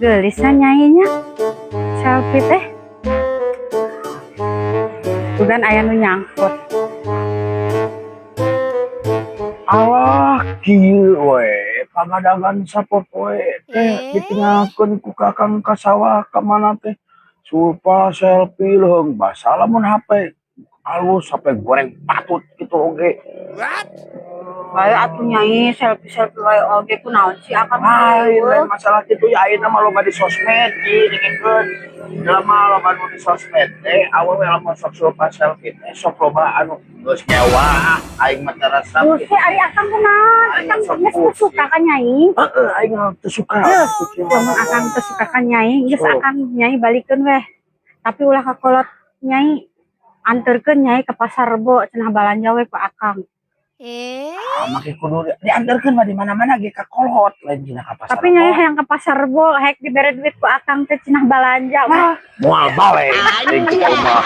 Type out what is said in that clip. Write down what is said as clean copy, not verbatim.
Geulis na nyainya. Selfie teh. Bukan aya nu nyangkut. Alah, kieu we pangadagan sapopoe teh ditinggalkeun ku kakang ka sawah ka mana teh. Sulpa selfie leuheung basa lamun HP alus, HP goreng patut gitu oge. Bae atuh, Nyai, selfie-selfie wae oge kunaon sih akang? Lain, lain masalah kitu ya, ayeuna mah loba di sosmed di dengekeun. Jelema loba nu di sosmed teh awewe lamun sok sulpa selfie teh sok loba anu geus nyewa, aing mah teu resep. Gusti, ari akang kunaon? Akang Sok geus teu suka ka Nyai? Heeh, aing mah teu suka. Lamun akang teu suka ka Nyai, geus Sok. Akang Nyai balikeun weh. Tapi ulah ka kolot Nyai, anterkeun Nyai ke Pasar Rebo cenah, balanja we ku akang. Ah, make kudu diantarkeun mah di mana-mana ge ka kolot, lain dina ka pasar. Tapi Nyai hayang ke Pasar Rebo, hek dibere duit ku akang teh cenah balanja weh. Moal balik aing ke imah.